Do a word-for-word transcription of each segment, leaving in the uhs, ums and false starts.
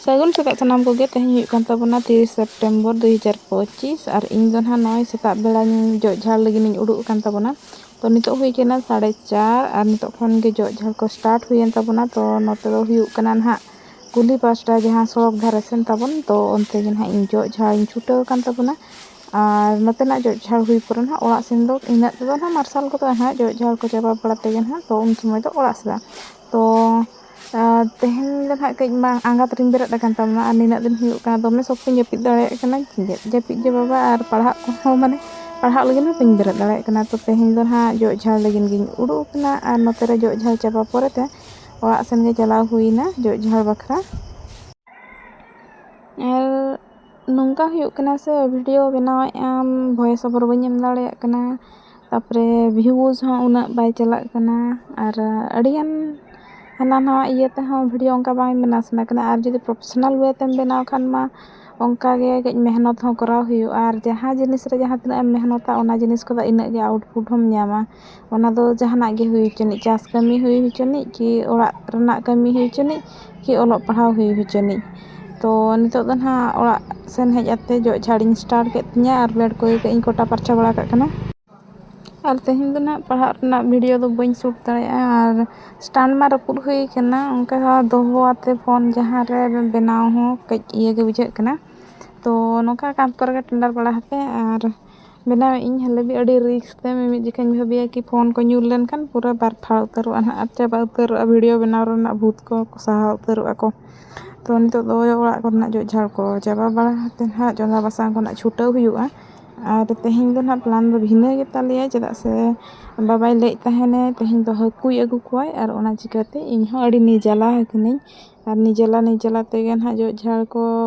ᱥᱟᱹᱜᱩᱱ ᱥᱮᱛᱟᱜ ᱥᱟᱱᱟᱢ ᱠᱚᱜᱮ᱾ ᱛᱮᱦᱮᱧ ᱦᱩᱭᱩᱜ ᱠᱟᱱ ᱛᱟᱵᱚᱱᱟ ᱛᱤᱨᱤᱥ ᱥᱮᱯᱴᱮᱢᱵᱚᱨ ᱫᱩ ᱦᱟᱡᱟᱨ ᱯᱚᱸᱪᱤᱥ, ᱟᱨ ᱤᱧ ᱫᱚ ᱱᱟᱦᱟᱜ ᱱᱚᱜᱼᱚᱭ ᱥᱮᱛᱟᱜ ᱵᱮᱲᱟ ᱤᱧ ᱡᱚᱜ ᱡᱷᱟᱲ ᱞᱟᱹᱜᱤᱫ ᱤᱧ ᱩᱰᱩᱠ ᱟᱠᱟᱱ ᱛᱟᱵᱚᱱᱟ᱾ ᱛᱚ ᱱᱤᱛᱚᱜ ᱦᱩᱭ ᱠᱟᱱᱟ ᱥᱟᱲᱮ ᱪᱟᱨ, ᱟᱨ ᱱᱤᱛᱚᱜ ᱠᱷᱚᱱ ᱜᱮ ᱡᱚᱜ ᱡᱷᱟᱲ ᱠᱚ ᱥᱴᱟᱨᱴ ᱦᱩᱭᱮᱱ ᱛᱟᱵᱚᱱᱟ᱾ ᱛᱚ ᱱᱚᱛᱮ ᱫᱚ ᱦᱩᱭᱩᱜ ᱠᱟᱱᱟ ᱱᱟᱦᱟᱜ ᱠᱩᱞᱦᱤ ᱯᱟᱥᱴᱟ ᱡᱟᱦᱟᱸ ᱥᱚᱲᱚᱠ ᱫᱷᱟᱨᱮ ᱥᱮᱱ ᱛᱟᱵᱚᱱ, ᱛᱚ ᱚᱱᱛᱮ ᱜᱮ ᱱᱟᱦᱟᱜ ᱤᱧ ᱡᱚᱜ ᱡᱷᱟᱲ ᱤᱧ ᱪᱷᱩᱴᱟᱹᱣ ᱟᱠᱟᱱ ᱛᱟᱵᱚᱱᱟ᱾ ᱟᱨ ᱱᱚᱛᱮᱱᱟᱜ ᱡᱚᱜ ᱡᱷᱟᱲ ᱦᱩᱭ ᱯᱚᱨᱮ ᱱᱟᱦᱟᱜ ᱚᱲᱟᱜ ᱥᱮᱱ ᱫᱚ ᱤᱱᱟᱹᱜ ᱛᱮᱫᱚ ᱱᱟᱦᱟᱜ ᱢᱟᱨᱥᱟᱞ ᱜᱚᱫᱚᱜᱼᱟ ᱱᱟᱦᱟᱜ, ᱡᱚᱜ ᱡᱷᱟᱲ ᱠᱚ ᱪᱟᱵᱟ ᱵᱟᱲᱟ ᱛᱮᱜᱮ ᱱᱟᱦᱟᱜ, ᱛᱚ ᱩᱱ ᱥᱚᱢᱚᱭ ᱫᱚ ᱚᱲᱟᱜ ᱥᱮᱫ᱾ ᱛᱚ ᱟᱨ ᱛᱮᱦᱮᱧ ᱫᱚ ᱱᱟᱦᱟᱜ ᱠᱟᱹᱡ ᱢᱟ ᱟᱸᱜᱟᱛ ᱨᱤᱧ ᱵᱮᱨᱮᱫ ᱟᱠᱟᱱ ᱛᱟᱵᱚᱱᱟ, ᱟᱨ ᱱᱤᱱᱟᱹᱜ ᱫᱤᱱ ᱦᱩᱭᱩᱜ ᱠᱟᱱᱟ ᱫᱚᱢᱮ ᱥᱚᱠᱛᱚᱧ ᱡᱟᱹᱯᱤᱫ ᱫᱟᱲᱮᱭᱟᱜ ᱠᱟᱱᱟ᱾ ᱡᱟᱹᱯᱤᱫ ᱜᱮ ᱵᱟᱵᱟ, ᱟᱨ ᱯᱟᱲᱦᱟᱜ ᱠᱚᱦᱚᱸ ᱢᱟᱱᱮ ᱯᱟᱲᱦᱟᱜ ᱞᱟᱹᱜᱤᱫ ᱦᱚᱸ ᱵᱟᱹᱧ ᱵᱮᱨᱮᱫ ᱫᱟᱲᱮᱭᱟᱜ ᱠᱟᱱᱟ᱾ ᱛᱚ ᱛᱮᱦᱮᱧ ᱫᱚ ᱱᱟᱦᱟᱜ ᱡᱚᱜ ᱡᱷᱟᱲ ᱞᱟᱹᱜᱤᱫ ᱜᱤᱧ ᱩᱰᱩᱠ ᱟᱠᱟᱱᱟ, ᱟᱨ ᱱᱚᱛᱮ ᱨᱮ ᱡᱚᱜ ᱡᱷᱟᱲ ᱪᱟᱵᱟ ᱯᱚᱨᱮᱛᱮ ᱚᱲᱟᱜ ᱥᱮᱱ ᱜᱮ ᱪᱟᱞᱟᱣ ᱦᱩᱭᱱᱟ ᱡᱚᱜ ᱡᱷᱟᱲ ᱵᱟᱠᱷᱨᱟ᱾ ᱟᱨ ᱱᱚᱝᱠᱟ ᱦᱩᱭᱩᱜ ᱠᱟᱱᱟ ᱥᱮ, ᱵᱷᱤᱰᱤᱭᱳ ᱵᱮᱱᱟᱣᱮᱫ ᱟᱢ, ᱵᱷᱚᱭᱮᱥ ᱳᱵᱷᱟᱨ ᱵᱟᱹᱧ ᱮᱢ ᱫᱟᱲᱮᱭᱟᱜ ᱠᱟᱱᱟ, ᱛᱟᱨᱯᱚᱨᱮ ᱵᱷᱤᱭᱩᱡᱽ ᱦᱚᱸ ᱩᱱᱟᱹᱜ ᱵᱟᱭ ᱪᱟᱞᱟᱜ ᱠᱟᱱᱟ, ᱟᱨ ᱟᱹᱰᱤᱜᱟᱱ ᱦᱟᱱᱟ ᱱᱟᱣᱟ ᱤᱭᱟᱹ ᱛᱮᱦᱚᱸ ᱵᱷᱤᱰᱤᱭᱳ ᱚᱱᱠᱟ ᱵᱟᱝ ᱵᱮᱱᱟᱣ ᱥᱟᱱᱟ ᱠᱟᱱᱟ᱾ ᱟᱨ ᱡᱩᱫᱤ ᱯᱨᱚᱯᱷᱮᱥᱚᱱᱟᱞ ᱳᱭᱮ ᱛᱮᱢ ᱵᱮᱱᱟᱣ ᱠᱷᱟᱱ ᱢᱟ ᱚᱱᱠᱟ ᱜᱮ ᱠᱟᱹᱡ ᱢᱮᱦᱱᱚᱛ ᱦᱚᱸ ᱠᱚᱨᱟᱣ ᱦᱩᱭᱩᱜᱼᱟ, ᱟᱨ ᱡᱟᱦᱟᱸ ᱡᱤᱱᱤᱥ ᱨᱮ ᱡᱟᱦᱟᱸ ᱛᱤᱱᱟᱹᱜ ᱮᱢ ᱢᱮᱦᱱᱚᱛᱟ, ᱚᱱᱟ ᱡᱤᱱᱤᱥ ᱠᱚᱫᱚ ᱤᱱᱟᱹᱜ ᱜᱮ ᱟᱣᱩᱴᱯᱩᱴ ᱦᱚᱸᱢ ᱧᱟᱢᱟ᱾ ᱚᱱᱟ ᱫᱚ ᱡᱟᱦᱟᱱᱟᱜ ᱜᱮ ᱦᱩᱭ ᱦᱚᱪᱚᱱᱤᱡ, ᱪᱟᱥ ᱠᱟᱹᱢᱤ ᱦᱩᱭ ᱦᱚᱪᱚᱱᱤᱡ, ᱠᱤ ᱚᱲᱟᱜ ᱨᱮᱱᱟᱜ ᱠᱟᱹᱢᱤ ᱦᱩᱭ ᱦᱚᱪᱚᱱᱤᱡ, ᱠᱤ ᱚᱞᱚᱜ ᱯᱟᱲᱦᱟᱣ ᱦᱩᱭ ᱦᱚᱪᱚᱱᱤᱡ᱾ ᱛᱚ ᱱᱤᱛᱚᱜ ᱫᱚ ᱱᱟᱦᱟᱜ ᱚᱲᱟᱜ ᱥᱮᱱ ᱦᱮᱡ ᱠᱟᱛᱮ ᱡᱚᱜ ᱡᱷᱟᱲᱤᱧ ᱥᱴᱟᱨᱴ ᱠᱮᱫ ᱛᱤᱧᱟᱹ, ᱟᱨ ᱵᱮᱰ ᱠᱚ ᱠᱟᱹᱡ ᱤᱧ ᱠᱚᱴᱟ ᱯᱟᱨᱪᱟ ᱵᱟᱲᱟ ᱠᱟᱜ ᱠᱟᱱᱟ᱾ ᱟᱨ ᱛᱮᱦᱮᱧ ᱫᱚ ᱱᱟᱦᱟᱜ ᱯᱟᱲᱦᱟᱜ ᱨᱮᱱᱟᱜ ᱵᱷᱤᱰᱤᱭᱳ ᱫᱚ ᱵᱟᱹᱧ ᱥᱩᱴ ᱫᱟᱲᱮᱭᱟᱜᱼᱟ, ᱟᱨ ᱥᱴᱟᱱᱰ ᱢᱟ ᱨᱟᱹᱯᱩᱫ ᱦᱩᱭ ᱠᱟᱱᱟ, ᱚᱱᱠᱟ ᱫᱚᱦᱚ ᱟᱛᱮ ᱯᱷᱳᱱ ᱡᱟᱦᱟᱸ ᱨᱮ ᱵᱮᱱᱟᱣ ᱦᱚᱸ ᱠᱟᱹᱡ ᱤᱭᱟᱹ ᱜᱮ ᱵᱩᱡᱷᱟᱹᱜ ᱠᱟᱱᱟ᱾ ᱛᱚ ᱱᱚᱝᱠᱟ ᱠᱟᱸᱛ ᱠᱚᱨᱮ ᱜᱮ ᱴᱮᱸᱰᱟᱨ ᱵᱟᱲᱟ ᱦᱟᱯᱮ, ᱟᱨ ᱵᱮᱱᱟᱣᱮᱫ ᱟᱹᱧ ᱦᱟᱞᱮ ᱵᱤ ᱟᱹᱰᱤ ᱨᱤᱠᱥ ᱛᱮ᱾ ᱢᱤᱢᱤᱫ ᱡᱚᱠᱷᱟᱧ ᱵᱷᱟᱹᱵᱤᱭᱟ ᱠᱤ ᱯᱷᱳᱱ ᱠᱚ ᱧᱩᱨ ᱞᱮᱱᱠᱷᱟᱱ ᱯᱩᱨᱟᱹ ᱵᱟᱨ ᱯᱷᱟᱲ ᱩᱛᱟᱹᱨᱚᱜᱼᱟ ᱱᱟᱦᱟᱜ, ᱟᱨ ᱪᱟᱵᱟ ᱩᱛᱟᱹᱨᱚᱜᱼᱟ ᱵᱷᱤᱰᱤᱭᱳ ᱵᱮᱱᱟᱣ ᱨᱮᱱᱟᱜ ᱵᱷᱩᱛ ᱠᱚ, ᱠᱚ ᱥᱟᱦᱟ ᱩᱛᱟᱹᱨᱚᱜᱼᱟ ᱠᱚ᱾ ᱛᱚ ᱱᱤᱛᱚᱜ ᱫᱚ ᱚᱲᱟᱜ ᱠᱚᱨᱮᱱᱟᱜ ᱡᱚᱜ ᱡᱷᱟᱲ ᱠᱚ ᱪᱟᱵᱟ ᱵᱟᱲᱟ ᱠᱟᱛᱮ ᱱᱟᱦᱟᱜ ᱪᱚᱸᱫᱟ ᱵᱟᱥᱟᱝ ᱠᱚ ᱱᱟᱦᱟᱜ ᱪᱷᱩᱴᱟᱹᱣ ᱦᱩᱭᱩᱜᱼᱟ᱾ ᱟᱨ ᱛᱮᱦᱮᱧ ᱫᱚ ᱱᱟᱦᱟᱜ ᱯᱞᱟᱱ ᱫᱚ ᱵᱷᱤᱱᱟᱹ ᱜᱮᱛᱟᱞᱮᱭᱟ, ᱪᱮᱫᱟᱜ ᱥᱮ ᱵᱟᱵᱟᱭ ᱞᱟᱹᱭᱮᱫ ᱛᱟᱦᱮᱱᱮ ᱛᱮᱦᱮᱧ ᱫᱚ ᱦᱟᱹᱠᱩᱭ ᱟᱹᱜᱩ ᱠᱚᱣᱟᱭ, ᱟᱨ ᱚᱱᱟ ᱪᱤᱠᱟᱹᱛᱮ ᱤᱧ ᱦᱚᱸ ᱟᱹᱰᱤ ᱱᱤᱡᱟᱞᱟ ᱟᱠᱟᱱᱟᱹᱧ᱾ ᱟᱨ ᱱᱤᱡᱟᱞᱟ ᱱᱤᱡᱟᱞᱟ ᱛᱮᱜᱮ ᱱᱟᱦᱟᱜ ᱡᱚᱜ ᱡᱷᱟᱲ ᱠᱚ,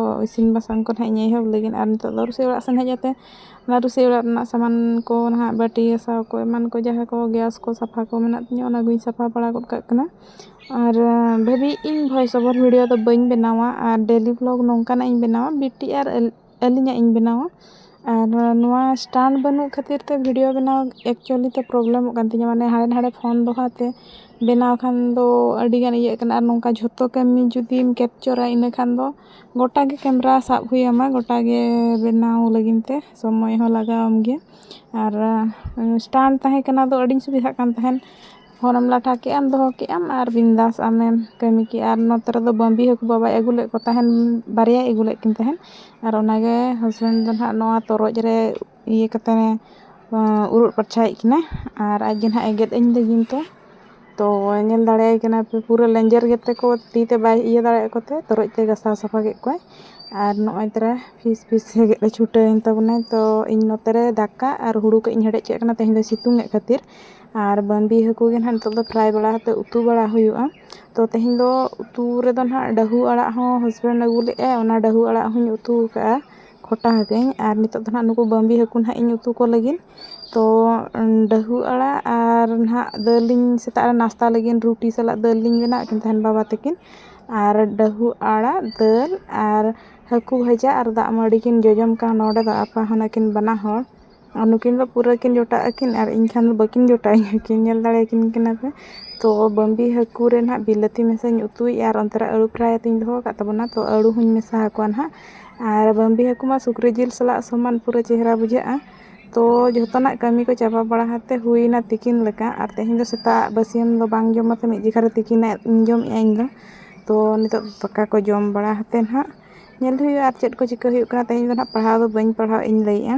ᱤᱥᱤᱱ ᱵᱟᱥᱟᱝ ᱠᱚ ᱱᱟᱦᱟᱜ ᱤᱧ ᱮᱦᱚᱵ ᱞᱟᱹᱜᱤᱫ᱾ ᱟᱨ ᱱᱤᱛᱚᱜ ᱫᱚ ᱨᱩᱥᱤ ᱚᱲᱟᱜ ᱥᱮᱱ ᱦᱮᱡ ᱠᱟᱛᱮ ᱚᱱᱟ ᱨᱩᱥᱤ ᱚᱲᱟᱜ ᱨᱮᱱᱟᱜ ᱥᱟᱢᱟᱱ ᱠᱚ ᱱᱟᱦᱟᱜ, ᱵᱟᱹᱴᱤ ᱜᱟᱥᱟᱣ ᱠᱚ ᱮᱢᱟᱱ ᱠᱚ, ᱡᱟᱦᱟᱸ ᱠᱚ ᱜᱮᱥ ᱠᱚ ᱥᱟᱯᱷᱟ ᱠᱚ ᱢᱮᱱᱟᱜ ᱛᱤᱧᱟᱹ, ᱚᱱᱟ ᱠᱚᱧ ᱥᱟᱯᱷᱟ ᱵᱟᱲᱟ ᱜᱚᱫ ᱠᱟᱜ ᱠᱟᱱᱟ᱾ ᱟᱨ ᱵᱷᱟᱹᱵᱤᱭᱮᱫ ᱟᱹᱧ ᱵᱷᱚᱭᱮᱥ ᱳᱵᱷᱟᱨ ᱵᱷᱤᱰᱤᱭᱳ ᱫᱚ ᱵᱟᱹᱧ ᱵᱮᱱᱟᱣᱟ, ᱟᱨ ᱰᱮᱞᱤ ᱵᱷᱞᱚᱜᱽ ᱱᱚᱝᱠᱟᱱᱟᱜ ᱤᱧ ᱵᱮᱱᱟᱣᱟ, ᱵᱤᱴᱤ ᱟᱨ ᱟᱹᱞ-, ᱟᱹᱞᱤᱧᱟᱜ ᱤᱧ ᱵᱮᱱᱟᱣᱟ᱾ ᱟᱨ ᱱᱚᱣᱟ ᱥᱴᱟᱱᱰ ᱵᱟᱹᱱᱩᱜ ᱠᱷᱟᱹᱛᱤᱨ ᱛᱮ ᱵᱷᱤᱰᱤᱭᱳ ᱵᱮᱱᱟᱣ ᱮᱠᱪᱩᱭᱮᱞᱤ ᱛᱮ ᱯᱨᱚᱵᱞᱮᱢᱚᱜ ᱠᱟᱱ ᱛᱤᱧᱟᱹ, ᱢᱟᱱᱮ ᱦᱟᱸᱰᱮ ᱱᱟᱰᱮ ᱯᱷᱳᱱ ᱫᱚᱦᱚ ᱟᱛᱮ ᱵᱮᱱᱟᱣ ᱠᱷᱟᱱ ᱫᱚ ᱟᱹᱰᱤ ᱜᱟᱱ ᱤᱭᱟᱹᱜ ᱠᱟᱱᱟ᱾ ᱟᱨ ᱱᱚᱝᱠᱟ ᱡᱷᱚᱛᱚ ᱠᱟᱹᱢᱤ ᱡᱩᱫᱤᱢ ᱠᱮᱯᱪᱚᱨᱟ, ᱤᱱᱟᱹ ᱠᱷᱟᱱ ᱫᱚ ᱜᱚᱴᱟ ᱜᱮ ᱠᱮᱢᱨᱟ ᱥᱟᱵ ᱦᱩᱭ ᱟᱢᱟ, ᱜᱚᱴᱟ ᱜᱮ ᱵᱮᱱᱟᱣ ᱞᱟᱹᱜᱤᱫ ᱛᱮ ᱥᱚᱢᱚᱭ ᱦᱚᱸ ᱞᱟᱜᱟᱣ ᱟᱢ ᱜᱮᱭᱟ᱾ ᱟᱨ ᱥᱴᱮᱱᱰ ᱛᱟᱦᱮᱸ ᱠᱟᱱᱟ ᱫᱚ ᱟᱹᱰᱤᱧ ᱥᱩᱵᱤᱫᱷᱟᱜ ᱠᱟᱱ ᱛᱟᱦᱮᱸᱫ᱾ ᱯᱷᱳᱱᱮᱢ ᱞᱟᱴᱷᱟ ᱠᱮᱜᱼᱟᱢ, ᱫᱚᱦᱚ ᱠᱮᱜᱼᱟᱢ ᱟᱨ ᱵᱤᱱᱫᱟᱥ ᱟᱢᱮᱢ ᱠᱟᱹᱢᱤ ᱠᱮᱜᱼᱟ᱾ ᱟᱨ ᱱᱚᱛᱮ ᱨᱮᱫᱚ ᱵᱟᱹᱢᱵᱤ ᱦᱟᱹᱠᱩ ᱵᱟᱵᱟᱭ ᱟᱹᱜᱩ ᱞᱮᱫ ᱠᱚ ᱛᱟᱦᱮᱱ, ᱵᱟᱨᱭᱟᱭ ᱟᱹᱜᱩ ᱞᱮᱫ ᱠᱤᱱ ᱛᱟᱦᱮᱱ᱾ ᱟᱨ ᱚᱱᱟᱜᱮ ᱦᱟᱥᱵᱮᱱᱰ ᱫᱚ ᱱᱟᱦᱟᱜ ᱱᱚᱣᱟ ᱛᱚᱨᱚᱡ ᱨᱮ ᱤᱭᱟᱹ ᱠᱟᱛᱮ ᱩᱨᱩᱫ ᱯᱟᱨᱪᱷᱟᱭᱮᱫ ᱠᱤᱱᱟᱹ᱾ ᱟᱨ ᱟᱡ ᱜᱮ ᱱᱟᱦᱟᱜ ᱮ ᱜᱮᱫ ᱟᱹᱧ ᱞᱟᱹᱜᱤᱫ ᱛᱚ᱾ ᱛᱚ ᱧᱮᱞ ᱫᱟᱲᱮᱭᱟᱭ ᱠᱟᱱᱟ ᱯᱮ, ᱯᱩᱨᱟᱹ ᱞᱮᱸᱡᱮᱨ ᱜᱮᱛᱮ ᱠᱚ ᱛᱤ ᱛᱮ ᱵᱟᱭ ᱤᱭᱟᱹ ᱫᱟᱲᱮᱭᱟᱜ ᱠᱚᱛᱮ ᱛᱚᱨᱚᱡ ᱛᱮ ᱜᱟᱥᱟᱣ ᱥᱟᱯᱷᱟ ᱠᱮᱫ ᱠᱚᱣᱟᱭ᱾ ᱟᱨ ᱱᱚᱜᱼᱚᱭ ᱛᱟᱨᱟ ᱯᱤᱥ ᱯᱤᱥ ᱜᱮᱫ ᱮ ᱪᱷᱩᱴᱟᱹᱣ ᱮᱱ ᱛᱟᱵᱚᱱᱟᱭ᱾ ᱛᱚ ᱤᱧ ᱱᱚᱛᱮ ᱨᱮ ᱫᱟᱠᱟ ᱟᱨ ᱦᱩᱲᱩ ᱠᱟᱹᱡ ᱤᱧ ᱦᱮᱰᱮᱡ ᱠᱮᱫ ᱠᱟᱱᱟ, ᱛᱮᱦᱮᱧ ᱫᱚ ᱥᱤᱛᱩᱝ ᱮᱫ ᱠᱷᱟᱹᱛᱤᱨ᱾ ᱟᱨ ᱵᱟᱹᱢᱵᱤ ᱦᱟᱹᱠᱩ ᱜᱮ ᱱᱟᱦᱟᱜ ᱱᱤᱛᱚᱜ ᱫᱚ ᱯᱷᱨᱟᱭ ᱵᱟᱲᱟ ᱠᱟᱛᱮ ᱩᱛᱩ ᱵᱟᱲᱟ ᱦᱩᱭᱩᱜᱼᱟ᱾ ᱛᱚ ᱛᱮᱦᱮᱧ ᱫᱚ ᱩᱛᱩ ᱨᱮᱫᱚ ᱱᱟᱦᱟᱜ ᱰᱟᱹᱦᱩ ᱟᱲᱟᱜ ᱦᱚᱸ ᱦᱟᱥᱵᱮᱱᱰ ᱟᱹᱜᱩ ᱞᱮᱫᱼᱟᱭ, ᱚᱱᱟ ᱰᱟᱹᱦᱩ ᱟᱲᱟᱜ ᱦᱚᱸᱧ ᱩᱛᱩ ᱟᱠᱟᱫᱼᱟ, ᱠᱷᱚᱴᱟ ᱟᱠᱟᱫᱟᱹᱧ᱾ ᱟᱨ ᱱᱤᱛᱚᱜ ᱫᱚ ᱱᱟᱦᱟᱜ ᱱᱩᱠᱩ ᱵᱟᱹᱢᱵᱤ ᱦᱟᱹᱠᱩ ᱱᱟᱦᱟᱜ ᱤᱧ ᱩᱛᱩ ᱠᱚ ᱞᱟᱹᱜᱤᱫ᱾ ᱛᱚ ᱰᱟᱹᱦᱩ ᱟᱲᱟᱜ ᱟᱨ ᱱᱟᱦᱟᱜ ᱫᱟᱹᱞ ᱤᱧ ᱥᱮᱛᱟᱜ ᱨᱮ ᱱᱟᱥᱛᱟ ᱞᱟᱹᱜᱤᱫ ᱨᱩᱴᱤ ᱥᱟᱞᱟᱜ ᱫᱟᱹᱞ ᱞᱤᱧ ᱵᱮᱱᱟᱣᱮᱫ ᱠᱤᱱ ᱛᱟᱦᱮᱱ ᱵᱟᱵᱟ ᱛᱟᱹᱠᱤᱱ᱾ ᱟᱨ ᱰᱟᱹᱦᱩ ᱟᱲᱟᱜ, ᱫᱟᱹᱞ ᱟᱨ ᱦᱟᱹᱠᱩ ᱵᱷᱟᱡᱟ ᱟᱨ ᱫᱟᱜ ᱢᱟᱹᱰᱤ ᱠᱤᱱ ᱡᱚᱡᱚᱢ ᱠᱟᱱ ᱱᱚᱰᱮ ᱫᱚ ᱟᱯᱟ ᱦᱚᱸ ᱱᱟᱹᱠᱤᱱ ᱵᱟᱱᱟ ᱦᱚᱲ᱾ ᱟᱨ ᱱᱩᱠᱤᱱ ᱫᱚ ᱯᱩᱨᱟᱹ ᱠᱤᱱ ᱡᱚᱴᱟᱜ ᱟᱹᱠᱤᱱ ᱟᱨ ᱤᱧ ᱠᱷᱟᱱ ᱫᱚ ᱵᱟᱹᱠᱤᱱ ᱡᱚᱴᱟᱜ ᱟᱹᱠᱤᱱ, ᱧᱮᱞ ᱫᱟᱲᱮᱭᱟᱠᱤᱱ ᱠᱟᱱᱟ ᱯᱮ᱾ ᱛᱚ ᱵᱟᱹᱢᱵᱤ ᱦᱟᱹᱠᱩ ᱨᱮ ᱱᱟᱦᱟᱜ ᱵᱤᱞᱟᱹᱛᱤ ᱢᱮᱥᱟᱧ ᱩᱛᱩᱭᱮᱫᱼᱟ ᱟᱨ ᱚᱱᱛᱮ ᱨᱮ ᱟᱹᱲᱩ ᱯᱷᱨᱟᱭ ᱠᱟᱛᱮᱧ ᱫᱚᱦᱚ ᱟᱠᱟᱫ ᱛᱟᱵᱚᱱᱟ᱾ ᱛᱚ ᱟᱹᱲᱩ ᱦᱚᱸᱧ ᱢᱮᱥᱟ ᱟᱠᱚᱣᱟ ᱱᱟᱦᱟᱜ᱾ ᱟᱨ ᱵᱟᱹᱢᱵᱤ ᱦᱟᱹᱠᱩ ᱢᱟ ᱥᱩᱠᱨᱤ ᱡᱤᱞ ᱥᱟᱞᱟᱜ ᱥᱚᱢᱟᱱ ᱯᱩᱨᱟᱹ ᱪᱮᱦᱨᱟ ᱵᱩᱡᱷᱟᱹᱜᱼᱟ᱾ ᱛᱚ ᱡᱷᱚᱛᱚᱱᱟᱜ ᱠᱟᱹᱢᱤ ᱠᱚ ᱪᱟᱵᱟ ᱵᱟᱲᱟ ᱠᱟᱛᱮ ᱦᱩᱭᱱᱟ ᱛᱤᱠᱤᱱ ᱞᱮᱠᱟ᱾ ᱟᱨ ᱛᱮᱦᱮᱧ ᱫᱚ ᱥᱮᱛᱟᱜ ᱵᱟᱹᱥᱭᱟᱹᱢ ᱫᱚ ᱵᱟᱝ ᱡᱚᱢ ᱠᱟᱛᱮ ᱢᱤᱫ ᱡᱚᱠᱷᱟ ᱨᱮ ᱛᱤᱠᱤᱱᱟᱜ ᱤᱧ ᱡᱚᱢᱮᱫᱼᱟ ᱤᱧ ᱫᱚ᱾ ᱛᱚ ᱱᱤᱛᱚᱜ ᱫᱚ ᱫᱟᱠᱟ ᱠᱚ ᱡᱚᱢ ᱵᱟᱲᱟ ᱠᱟᱛᱮ ᱱᱟᱦᱟᱜ ᱧᱮᱞ ᱦᱩᱭᱩᱜᱼᱟ ᱟᱨ ᱪᱮᱫ ᱠᱚ ᱪᱤᱠᱟᱹ ᱦᱩᱭᱩᱜ ᱠᱟᱱᱟ᱾ ᱛᱮᱦᱮᱧ ᱫᱚ ᱱᱟᱦᱟᱜ ᱯᱟᱲᱦᱟᱣ ᱫᱚ ᱵᱟᱹᱧ ᱯᱟᱲᱦᱟᱣ ᱤᱧ ᱞᱟᱹᱭᱮᱫᱼᱟ᱾